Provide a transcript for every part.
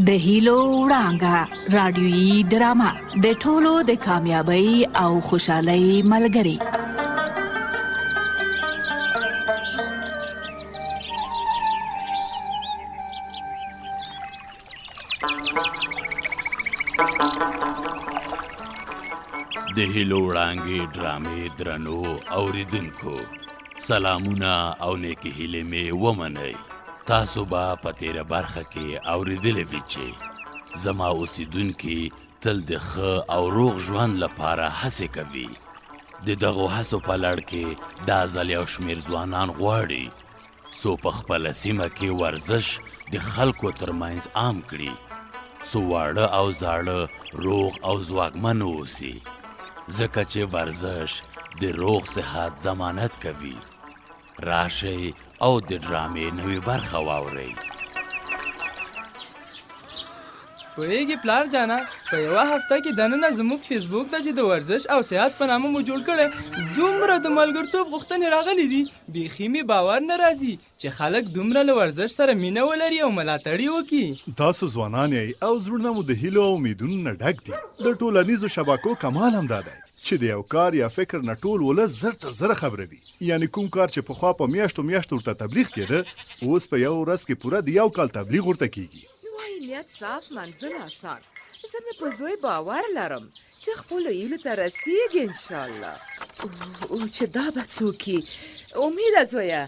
د هیلو وړانګه رادیوي ډرامه د ټولو د کامیابی او خوشحالۍ ملګری. د هیلو وړانګې ډرامې درنو اوریدونکو، سلامونه او نیکې هیلې مې ومنئ. تاسو به په تیره برخه کې اوریدلې وي چې زما اوسیدونکي تل د ښه او روغ ژوند لپاره هڅې کوي. د دغو هڅو په لړ کې دا ځل یو شمېر ځوانان غواړي څو په خپله سیمه کې ورزش د خلکو ترمنځ عام کړي، څو واړه او زاړه روغ او ځواکمن اوسي، ځکه چې ورزش د روغ صحت ضمانت کوي. راشئ او د ډرامې نوې برخه واورئ. پوهېږې پلار جانه، په یوه هفته کې دننه زموږ فیسبوک ته چې د ورزش او صحت په نامه مو جوړ کړی، دومره د ملګرتوب غوښتنې راغلې دي، بیخي مې باور نه راځي چې خلک دومره له ورزش سره مینه ولري او ملاتړ یې وکړي. تاسو ځوانان یئ او زړونه مو د هیلو او امیدونو نه ډک دي. د ټولنیزو شبکو کمال هم دا دی چې د یو کار یا فکر نه ټول ولس زر تر زره خبروي. یعنې کوم کار چې پخوا په میاشتو میاشتو ورته تبلیغ کېده، اوس په یوه ورځ کې پوره د یو کال تبلیغ ورته کېږي. وایي نیت صاف منزل اسان. زه مې په زوی باور لرم چې خپلو هیلو ته رسیږي انشاءالله. او چې دا به څوک وي؟ امیده زویه،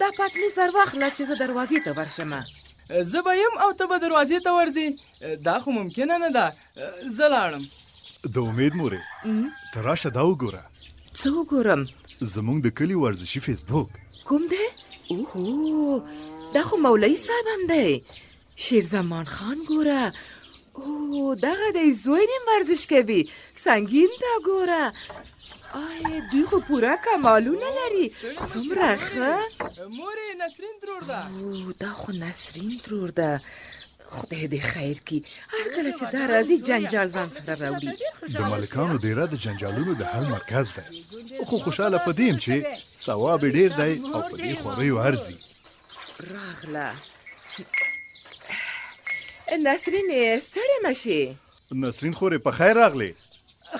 دا پټنی سر واخله چې زه دروازې ته ورشم. زه به یم او ته به دروازې ته ورځې؟ دا خو ممکنه نه ده. زه لاړم. د امید مورې، ته راشه دا وګوره. څه وګورم؟ زمونږ د کلي ورزشي فیسبوک. کوم دی؟ اوهو، دا خو مولوي صاحب هم دی، شیرزمان خان. ګوره، او دغه دی زوی مې ورزش کوي. سنګین ته ګوره، آی دوی خو پوره کمالونه لري، څومره ښه. مورې، نسرین ترور ده. او دا خو نسرین ترور ده. خدای دې خیر کړي، هر کله چې دا راځي جنجال ځان سره راوړي. د ملکانو دیره د جنجالونو د حل مرکز دی، خو خوشاله په دې یم چې ثواب یې ډېر دی او په دې خوریو ارزي. راغله نسرین، ستړې مه شې. نسرین خورې، په خیر راغلې.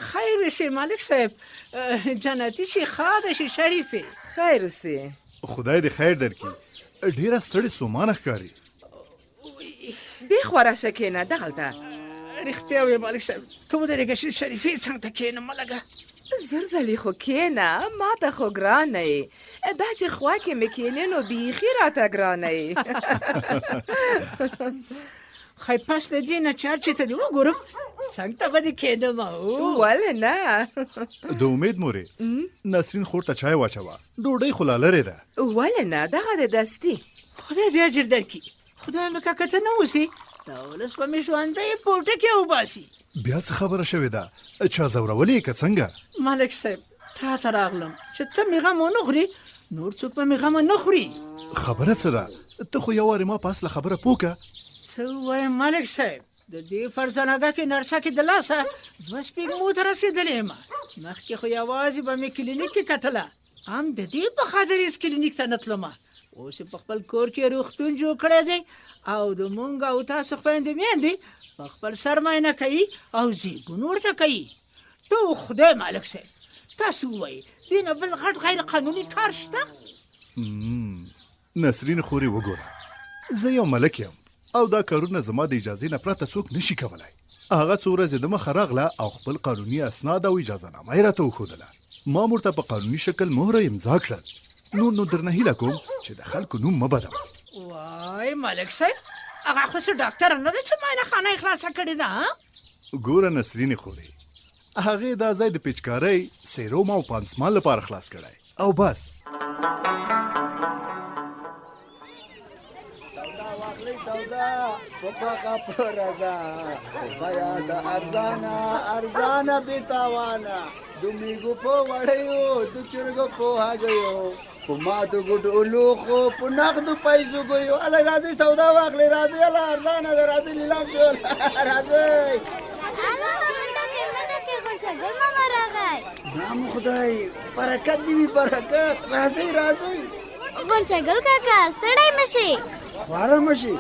خیر شي مالک صاحب، جنتي شي، ښاده شي شریفې. خیر اوسې. خدای دې خیر درکړي، ډېره ستړې ستومانه ښکاري. دې خوا راشه، کښېنه دغلته. رښتیا وایې مالک صاحب، ته ودرېږه چې شریفې څنګ ته کښېنم. لږه زر ځلې خو کښېنه، ما ته خو ګرانه یې. دا چې خوا کې مې کښېنې نو بیخي راته ګرانه یې. خی پس له دې نه چې هر چېرته دې وګورم، څنګ ته به دې کښېنم. ولې نه. د امید مورې، نسرین خور ته چای واچوه، ډوډۍ خو لا لرې ده. ولې نه، دغه د دستي. خدای دې اجر درکړي. خدای مې که ته نه اوسې، دا ولس به مې ژوندی پوټکی وباسي. بیا څه خبره شوې ده؟ چا ځورولې که څنګه؟ ملک صاحب، تا ته راغلم چې ته مې غم ونه خوري، نور څوک به مې غم نه خوري. خبره څه ده؟ ته خو یو وارې ما په اصله خبره پوه که. څه ووایم ملک صاحب، د دې فرزانګه کې نرسه کې د لاسه دوه سپېږمو ته رسېدلې یم. مخکې خو یوازې به مې کلینیک کې کتله، هم د دې په خاطر هېڅ کلینیک ته نه تلم. اوس یې په خپل کور کې روغتون جوړ کړی دی او د مونږ او تاسو خویندې میندې په خپل سر معاینه کوي او زیږون ورته کوي. ته خدای مالک صاحب، تاسو ووایئ، دې نه بل غټ غیر قانوني کار شته؟ نسرین خورې، وګوره، زه یو ملک یم او دا کارونه زما د اجازې نه پرته څوک نشي کولای. هغه څو ورځې د مخه راغله او خپل قانوني اسناد او اجازه نامه یې راته وښودله. ما ورته په قانوني شکل مهر او امضا کړل. نور نو درنه هیله کوم چې د خلکو نوم مه بدوه. وای ملک صاحب، هغه خو څه ډاکټر نه دی چې معاینه خانه یې خلاصه کړې ده. ګوره نسرینې خورې، هغې دا ځای د پیچکارۍ، سیروم او پانسمان لپاره خلاص کړی او بس. سودا واخلئ سودا په پخه په رضا، په بیه د ارزانه ارزانه بې تاوانه، د میږو په وړیو، د چرګو په هګیو، په ماتو ګوټو لوښو، په نغدو پیسو ګویو. هله راځئ سودا واخلئ، راځئ، هله ارزانه ده، راځئ، لیلام شو، راځئ. ګل ماما راغی. نام خدای، برکت دې وي، برکت. راځئ راځئ. غونچه ګل کاکا، ستړی مشي. خواره مشي.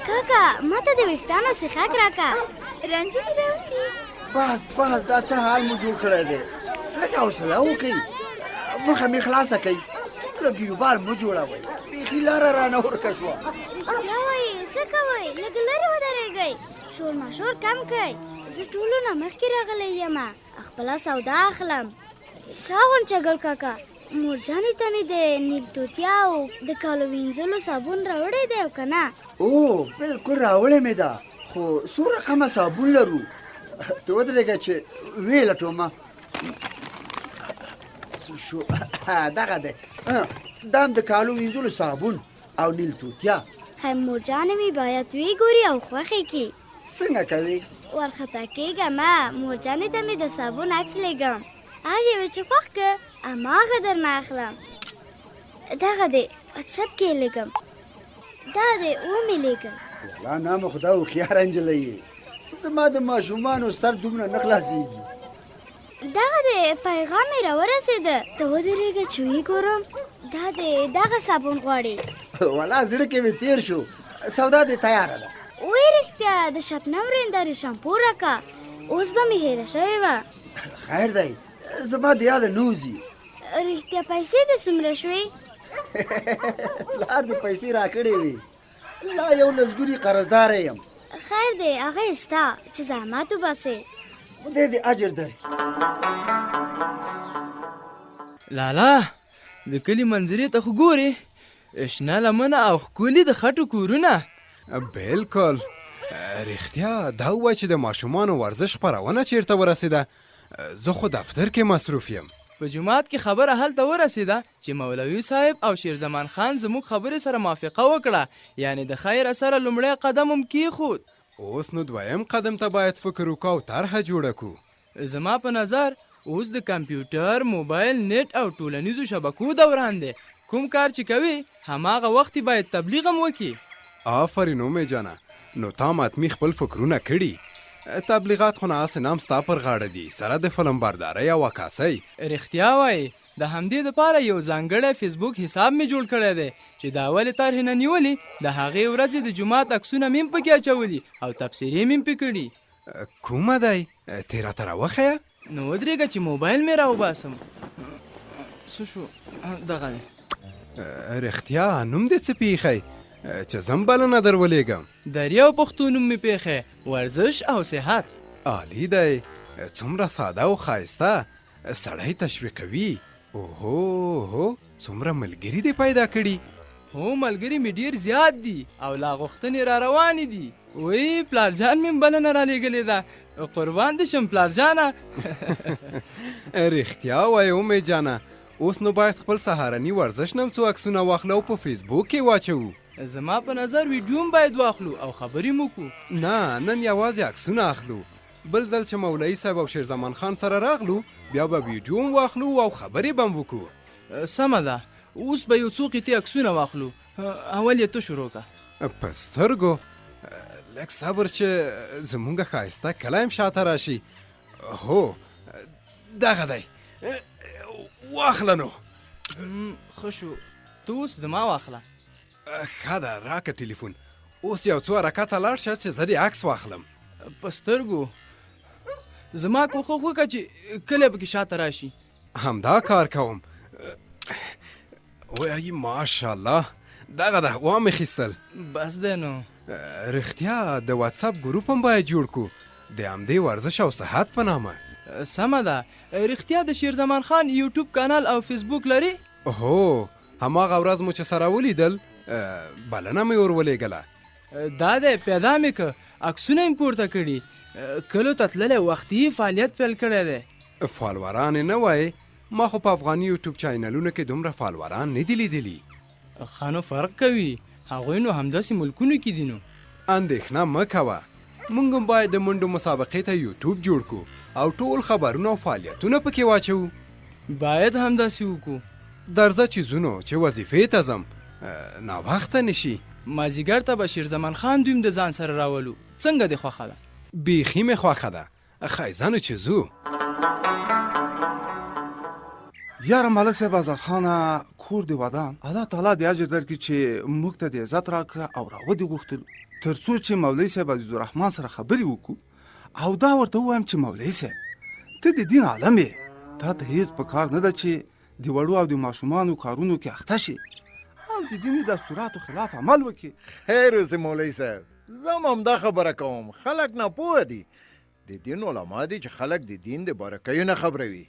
کاکا ماته د ویښتانو سیخک راکه رنجې دې راوړي. بس بس، دا څه حال مو جوړ کړی دی؟ لږه حوصله وکړئ، مخه مې خلاصه کړئ، دومره بیروبار مه جوړوئ، بیخي لاره رانه ورکه شوه. رښتیا وایي، څه کوئ؟ لږ لرې ودرېږئ، شور ماشور کم کړئ. زه ټولو نه مخکې راغلی یم، خپله سودا اخلم. ښه غونچه ګل کاکا، مورجانې ته مې د نیل توتیا او د کالو وینځلو صابون راوړی دی او که نه؟ او بالکل راوړی مې ده، خو څو رقمه صابون لرو؟ ته ودرېږه چې ویې لټوم. څه شو؟ دغه دی، دا هم د کالو وینځلو صابون او نیل توتیا. خیر مورجانې مې باید ویې ګوري او خوښ یې کړي. څنګه کوې؟ وارخطا کېږه مه، مورجانې ته مې د صابون عکس لېږم، هر یو یې چې خوښ که هماغه درنه اخلم. دغه دی واتساپ کې یې لېږم، دا دی ومې لېږه. ولا نام خدا هوښیاره نجلۍ یې، زما د ماشومانو سر دومره نه خلاصېږي. دغه دی پیغام مې راورسېده، ته ودرېږه چې ویې ګورم. دا دی دغه صابون غواړي. ولا زړه کې مې تېر شو، سودا دې تیاره ده. وی رښتیا د شبنم ورېندارې شامپو راکه، اوس به مې هېره شوې وه. خیر دی، زما د یاده نه وځي. رښتیا پیسې دې څومره شوې؟ پلار دې پیسې راکړې وې، لا یو لسګونی قرضدار یم. خیر دی، هغه یې ستا چې زحمت وباسې. خدای دې اجر درکړي. لالا د کلي منظرې ته خو ګورې، شنه لمنه او ښکلي د خټو کورونه. بالکل رښتیا. دا ووایه چې د ماشومانو ورزش خپرونه چیرته ورسېده؟ زه خو دفتر کې مصروف یم. په جومات کې خبره هلته ورسېده چې مولوي صاحب او شیرزمان خان زموږ خبرې سره موافقه وکړه، یعنې د خیره سره لومړی قدم هم کېښود. اوس نو دویم قدم ته باید فکر وکړو او طرحه جوړه کړو. زما په نظر اوس د کمپیوټر، موبایل، نېټ او ټولنیزو شبکو دوران دی. کوم کار چې کوې هماغه وخت یې باید تبلیغ هم وکړې. آفرین اومې جانه، نو تا ماتمي خپل فکرونه کړي. تبلیغات خو نه هسې نام ستا پر غاړه دي، سره د فلم بردارۍ او عکاسۍ. رښتیا وایې، د همدې دپاره یو ځانګړی فیسبوک حساب مې جوړ کړی دی چې د اولې طرحې نه نیولې د هغې ورځې د جومات عکسونه مې هم پکې اچولي او تبصرې مې هم پې کړي. کومه دی؟ ته یې راته راوښیه. نو ودرېږه چې موبایل مې راوباسم. څه شو؟ دغه دی. رښتیا نوم دې څه پیښی چې زم بلنه در ولېږم؟ دري او پښتو نوم مې پیښی، ورزش او صحت. عالي دی، څومره ساده او ښایسته، سړی تشویقوي. اوهو هو، څومره ملګري دې پیدا کړي. هو ملګري مې ډېر زیات دي او لا غوښتنې را روانې دي. وی پلار جان مې بلنه را لېږلې ده، قربان دې شم پلار جانه. رښتیا وایې امید جانه، اوس نو باید خپل سهارني ورزش نه هم څو عکسونه واخلو او په فیسبوک کې واچوو. زما په نظر ویډیو هم باید واخلو او خبرې مو وکړو. نه، نن یوازې عکسونه اخلو، بل ځل چې مولوي صاحب او شیرزمان خان سره راغلو بیا به ویډیو هم واخلو او خبرې به هم وکړو. سمه ده، اوس به یو څو قطعې عکسونه واخلو، اول یې ته شروع کړه. په سترګو، لږ صبر چې زمونږ ښایسته کلی هم شاته راشي. هو دغه دی، واخله نو. ښه شو، ته اوس زما واخله. ښه ده، راکه ټلیفون. اوس یو څو حرکته لاړ شه چې زه دې عکس واخلم. په سترګو، زما کوښښ وکړه چې کلی پکې شاته راشي. همدا کار کوم. وای ماشاءالله، دغه ده، وامې خیستل. بس دی نو. رښتیا د واتساپ ګروپ هم باید جوړ کو، د همدې ورزش او صحت په نامه. سمه ده، رښتیا د شیرزمان خان یوټیوب کانال او فیسبوک لري؟ هو، هماغه ورځ مو چې سره ولیدل بلنه مې ور ولېږله. دا دی پیدا مې که، عکسونه یې پورته کړي، کلو ته تللی وختي یې فعالیت پیل کړی دی. فالوران یې نه وایې؟ ما خو په افغاني یوټیوب چاینلونو کې دومره فالوران نه دي لیدلي. ښه نو فرق کوي، هغوی نو همداسې ملکونو کې دي نو. اندېښنه مه کوه، موږ هم باید د منډو مسابقې ته یوټیوب جوړ کړو او ټول خبرونه او فعالیتونه پکې واچوو. باید همداسې وکړو. درځه چې ځو نو، چې وظیفې ته ځم، ناوخته نه شي. مازیګر ته به شیرزمان خان دویم د ځان سره راولو، څنګه دې خوښه ده؟ بیخي مې خوښه ده، ښه ځه نو چې ځو. یاره ملک صاحب ازاد خانه، کور دې ودان، الله تعالی دې اجر درکړي چې موږ ته دې عزت راکړ او راودې غوښتلو، تر څو چې مولوي صاحب عزیز الرحمن سره خبرې وکړو او دا ورته ووایم چې مولوي صاحب ته د دین عالم یې، تا ته هیڅ په کار نه ده چې د وړو او د ماشومانو کارونو کې اخته شې او د دیني دستوراتو خلاف عمل وکړې. خیر اوسې مولوي صاحب، زه هم همدا خبره کوم، خلک ناپوهه دي، د دین علما دي چې خلک د دین د بارکیو نه خبروي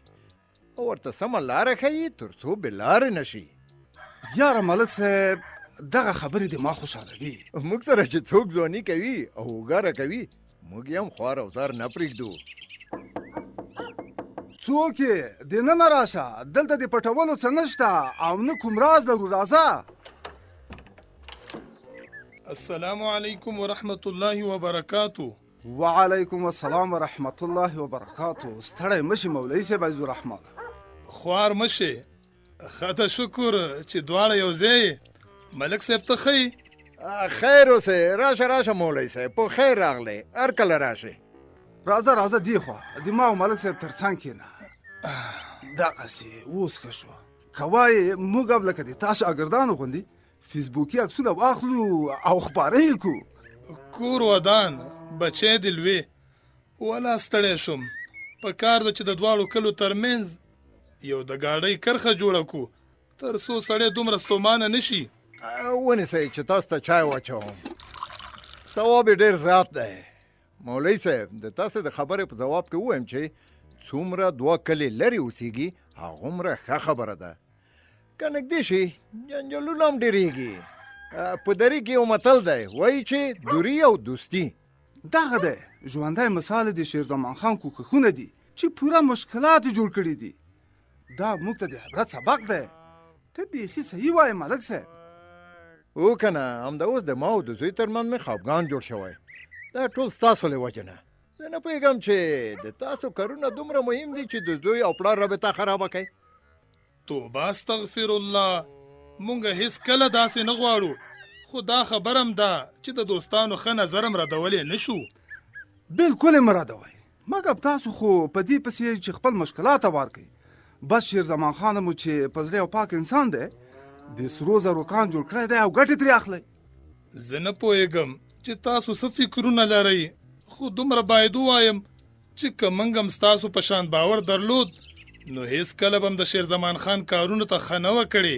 او ورته سمه لاره ښیي تر څو بې لارې نه شي. یاره ملک صاحب دغه خبرې دې ما خوشحالوي. موږ سره چې څوک ځواني کوي او اوږه راکوي، موږ یې هم خوار او زار نه پرېږدو. څوک یې؟ دننه راشه، دلته د پټولو څه نشته او نه کوم راز لرو، راځه. السلام علیکم ورحمت الله وبرکاتو. وعلیکم السلام ورحمت الله وبرکاتو. ستړی مشي مولوي صاحب عزیز الرحمن. خوار مشي، ښه ته شکر چې دواړه یو ځای. ملک صاحب ته ښه یې؟ خیر اوسې، راشه راشه مولوي صاحب، په خیر راغلی، هر کله راشې. راځه راځه دې خوا، د ما او ملک صاحب تر څنګ کښېنه. دغسې اوس ښه شو. که وایې موږ هم لکه د تا شاګردانو غوندې فیسبوکي عکسونه واخلو او خپاره یې کړو. کور ودان، بچی دې لوی، ولا ستړی شوم. په کار ده چې د دواړو کلو ترمنځ یو د ګاډۍ کرښه جوړه کړو، تر څو سړی دومره ستومانه نه شي. ونیسئ چې تاسو ته چای واچوم، ثواب یې ډېر زیات دی. مولوي صاحب، د تاسو د خبرې په ځواب کې ووایم چې څومره دوه کلي لرې اوسېږي هغومره ښه خبره ده، که نږدې شي جنجالونه هم ډېرېږي. په دري کې یو متل دی، وایي چې دوری او دوستي. دغه دی ژوندی مثال د شیرزمان خان کوښښونه دي چې پوره مشکلات یې جوړ کړي دي. دا موږ ته د عبرت سبق دی. ته بیخي صحیح وایې ملک صاحب. هو که نه، همدا اوس د ما او د زوی ترمنځ مې خفګان جوړ شوی، دا ټول ستاسو له وجې نه. زه نه پوهېږم چې د تاسو کارونه دومره مهم دي چې د زوی او پلار رابطه خرابه کړئ. توبه استغفر الله، مونږ هیڅ کله داسې نه غواړو، خو دا خبره هم ده چې د دوستانو ښه نظر هم ردولی نه شو. بلکل یې مه ردوئ، مګر تاسو خو په دې پسې یئ چې خپل مشکلات هوار کړئ. بس شیر زمان خان مو چې په زړه یو پاک انسان دی، د سرو زرو کان جوړ کړی دی او ګټې ترې اخلئ. زه نه پوهېږم چې تاسو څه فکرونه لرئ، خو دومره باید ووایم چې که موږ هم ستاسو په شان باور درلود نو هیڅ کله به هم د شیرزمان خان کارونو ته ښه نه وه کړې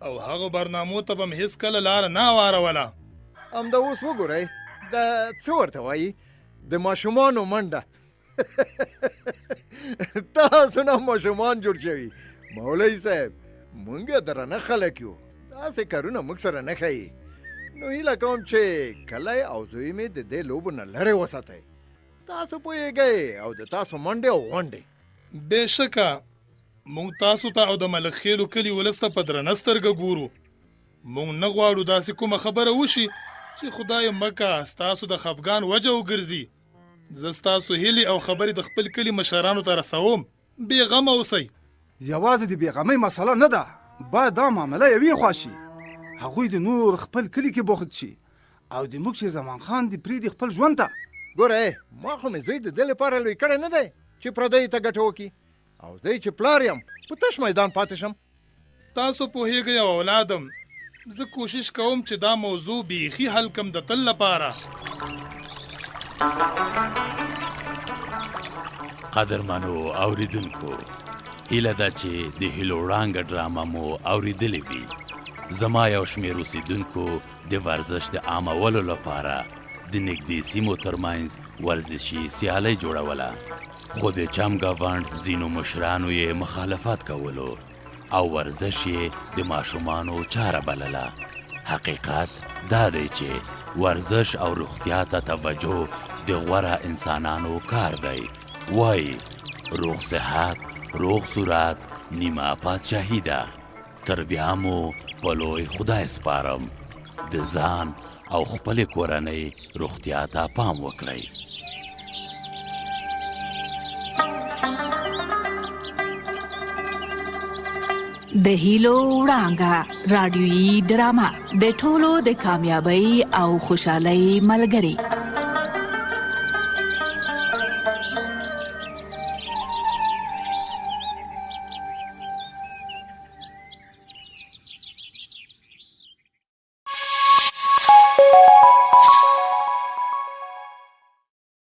او هغو برنامو ته به هم هیڅ کله لاره نه هواروله. همدا اوس وګورئ دا څه ورته وایي، د ماشومانو منډه. تاسو نه ماشومان جوړ شوي مولوي صاحب، مونږ درنه خلک یو، داسې کارونه موږ سره نه ښایي. نو هیله کوم چې کلی او زوی مې د دې لوبو نه لرې وساتئ. تاسو پوهېږئ او د تاسو منډې او غونډې. بېشکه موږ تاسو ته او د ملک خېلو کلي ولس ته په درنه سترګه ګورو. موږ نه غواړو داسې کومه خبره وشي چې خدای مه که ستاسو د خفګان وجه وګرځي. زه ستاسو هیلې او خبرې د خپل کلي مشرانو ته رسوم. بې غمه اوسئ. یوازې د بېغمۍ مسله نه ده، باید دا معامله یوې خوا شي. هغوی د نور خپل کلي کې بوخت شي او د موږ شیر زمان خان دې پرېږدي خپل ژوند ته. ګوره ما خو مې زوی د دې لپاره لوی کړی نه دی چې پردیو ته ګټه وکړي، او زه یې چې پلار یم په تش میدان پاتې شم. تاسو پوهېږئ او اولادم، زه کوشش کوم چې دا موضوع بیخي حل کړم د تل لپاره. قدرمنو اوریدونکو، هیله ده چې د هیلو وړانګه ډرامه مو اوریدلې وي. زما یو شمېر اوسیدونکو د ورزش د عامولو لپاره د نږدې سیمو ترمنځ ورزشي سیالۍ جوړوله، خو د چم ګاونډ ځینو مشرانو یې مخالفت کولو او ورزش یې د ماشومانو چاره بلله. حقیقت دا دی چې ورزش او روغتیا ته توجه د غوره انسانانو کار دی. وایي روغ صحت روغ صورت نیمه پادشاهي ده. تر بیا مو په لوی خدای سپارم. د ځان او خپلې کورنۍ روغتیا ته پام وکړئ. د هیلو وړانګه رادیوي ډرامه د ټولو د کامیابی او خوشحالۍ ملګری.